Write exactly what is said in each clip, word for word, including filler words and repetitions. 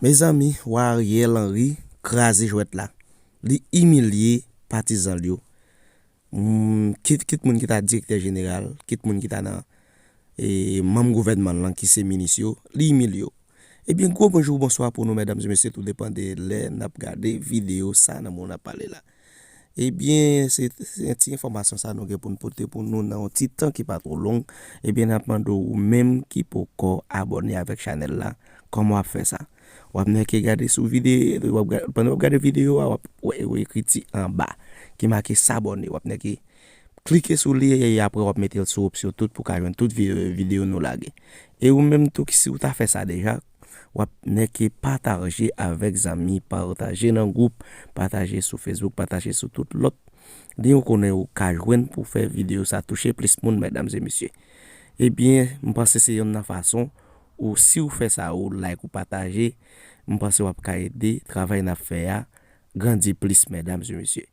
Mezanmi, wa Ariel Henry kraze jwèt la. Li imilye patizan l yo. Mm, kit, kit moun ki ta direktè jeneral, kit moun ki ta nan, e, manm gouvènman lan ki se minis yo, li imilye yo. Ebyen, gwo bonjou, bonswa pou nou, medam e mesye, tou depann de lè n ap gade videyo sa nan moman n ap pale la. Ebyen, se, se ti enfòmasyon sa nou gen pou n pote pou nou nan yon ti tan ki pa twò long. Ebyen, n ap mande w, ou menm ki poko abòne avèk chanèl la, kòman w ap fè sa? W ap nèke gade sou videyo, w ap ga-, pandan w ap gade videyo a, w ap wè yon ekriti anba ki make s'abonner. W ap nèke klike sou li e apre w ap mete l sou opsyon tout pou ka jwenn tout vi-, videyo nou lage. E ou menm tou, ki si w ta fè sa deja, w ap nèke pataje avèk zanmi, pataje nan gwoup, pataje sou Facebook, pataje sou tout lòt li ou konnen ou ka jwenn pou fè videyo sa touche plis moun, medam e mesye. Ebyen, m panse se yonn nan fason ou, si w fè sa, ou like, ou pataje, m panse w ap ka ede travay n ap fè a grandi plis, medam e mesye.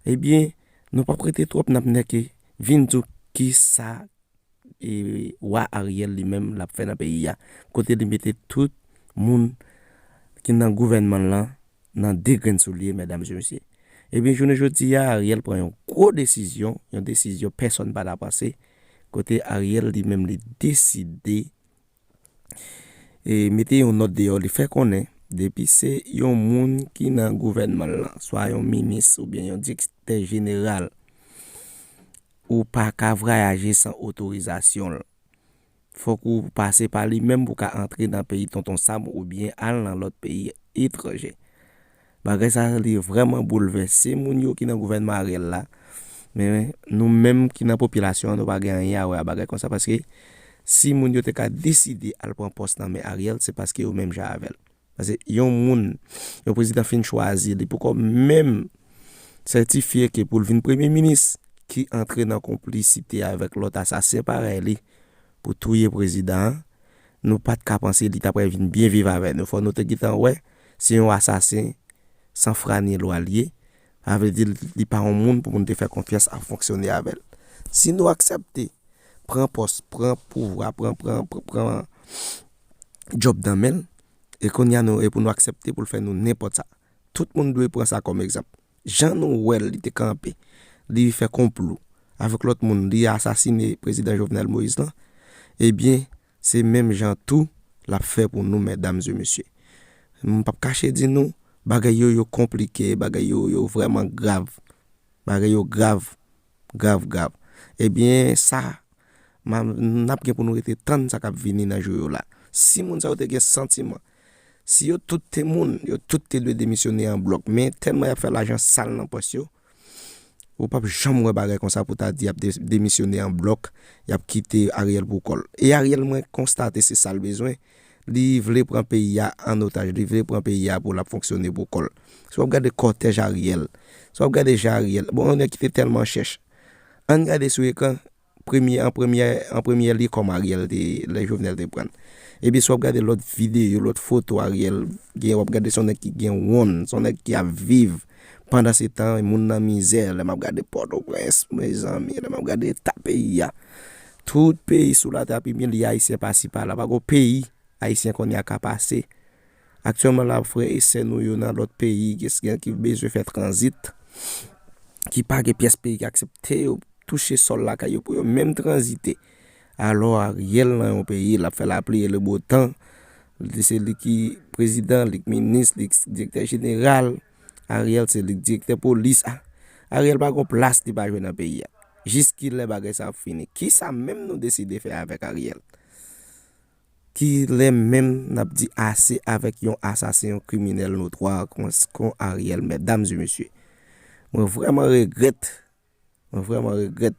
Ebyen, nou p ap rete twòp, n ap nèke vin di w ki sa, e, wa Ariel li menm l ap fè nan peyi a, kote li mete tout moun ki nan gouvènman lan nan de grenn soulye, medam e mesye. Ebyen, jounen jodi a, Ariel pran yon gwo desizyon, yon desizyon pèsonn pa ta panse, kote Ariel li menm li deside, e, mete yon nòt deyò, li fè konnen, depi se yon moun ki nan gouvènman lan, swa yon minis oubyen yon direktè jeneral, ou pa ka vwayaje san otorizasyon l. Fòk ou pase pa li menm pou ka antre nan peyi Tonton Sam oubyen al nan lòt peyi etranje. Bagay sa, li vrèman boulvèse moun yo ki nan gouvènman Ariel la. Men nou menm ki nan popilasyon an, nou pa gen anyen a wè a bagay konsa, paske si moun yo te ka deside al pran pòs nan men Ariel, se paske yo menm jan avè l. Paske yon moun, yon prezidan fin chwazi, li poko menm sètifye ke pou l vin premye minis, ki antre nan konplisite avèk lòt asasen parèy li pou touye prezidan an, nou pa t ka panse li ta pral vin byen viv avè nou. Fò nou te gentan wè, se yon asasen san fra ni lwa l ye. Sa vle di, li pa yon moun pou moun te fè konfyans ap fonksyone avè l. Si nou aksepte pran pòs, pran pouvwa, pran, pran, pran, pran djòb nan men l, e kounye a nou, e pou nou aksepte pou l fè nou nenpòt sa. Tout moun dwe pran sa kòm egzanp. Jan nou wè l, li te kanpe, li fè konplo avèk lòt moun, li asasine prezidan Jovenel Moïse lan, ebyen, se menm jan tou l ap fè pou nou, medam e mesye. M p ap kache di nou, bagay yo, yo konplike, bagay yo, yo vrèman grav. Bagay yo grav, grav, grav. Ebyen, sa, ma-, n ap gen pou nou rete tann sa k ap vini nan jou yo la. Si moun sa yo te gen santiman, si yo tout te moun, yo tout te dwe demisyone an blòk. Men tèlman y ap fè lajan sal nan pòch yo, ou p ap janm wè bagay konsa pou ta di y ap de-, demisyone an blòk, y ap kite Ariel pou kò l. E Ariel, mwen konstate se sa l bezwen. Li vle pran peyi a an otaj, li vle pran peyi a pou l ap fonksyone pou kò l. Si w ap gade kòtèj Ariel, si w ap gade jan Ariel, bon, yon nèg ki te tèlman chèch. Ann gade sou ekran, premye, an premye, an premye li kòman Ariel te, lè Jovenel te pran l. Epi si w ap gade lòt videyo, lòt foto Ariel gen, w ap gade se yon nèg ki gen wonn, se yon nèg ki ap viv. Pandan se tan, moun nan mizè, lè m ap gade Pòtoprens, mezanmi, lè m ap gade eta peyi a. Tout peyi sou latè ap imilye Ayisyen pasi pala. Pa gon peyi Ayisyen kounye a ka pase. Aktyèlman la, frè e sè nou yo nan lòt peyi, gen, gen ki bezwen fè tranzit, ki pa gen pyès peyi ki aksepte yo touche sòl lakay yo pou yo menm tranzite. Alò, Ariel nan yon peyi, l ap fè lapli e le bo tan. Li, se li ki prezidan, li k minis, li k direktè jeneral. Ariel se li k direktè polis. A, Ariel pa gon plas li pa jwe nan peyi a. Jiskilè bagay sa ap fini? Kisa menm nou deside fè avèk Ariel? Ki lè menm n ap di ase avèk yon asasen, yon kriminèl notwa kon, kon Ariel, medam e mesye? Mwen vrèman regrèt, mwen vrèman regrèt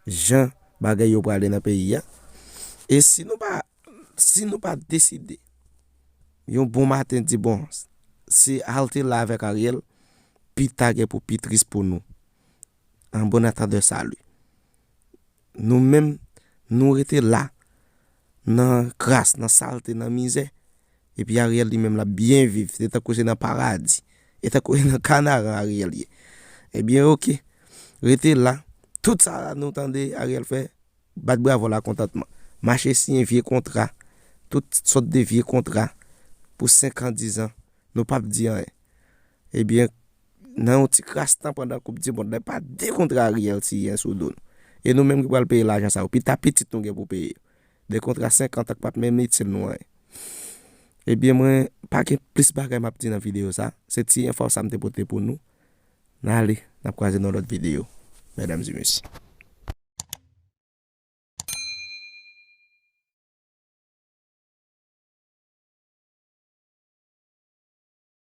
jan bagay yo prale nan peyi a. E si nou pa, si nou pa deside yon bon maten di, bon, se halte la avèk Ariel, pita gen pou pi tris pou nou. En bon attendant, salut. Nou menm, nou rete la, nan kras, nan salte, nan mizè. Epi Ariel li menm l ap byen viv, se tankou se nan paradi. E tankou se nan Kanaran Ariel ye. Ebyen, oke. Rete la. Tout sa nou tande Ariel fè, bat bravo lakontantman. Mache siyen vye kontra. Tout sòt de vye kontra. pou senk an, diz an, nou p ap di anyen. Ebyen, nan yon ti kras tan pandan Koup di Mond la, pa de kontra reyèl ti yen sou do nou. E nou menm ki pral peye lajan sa yo, pita pitit nou gen pou peye yo. De kontra senk an tan k p ap menm itil nou anyen. Ebyen, mwen pa gen plis bagay m ap di nan videyo sa. Se ti enfo sa m te pote pou nou. N ale, n ap kwaze nan lòt videyo, medam e mesye.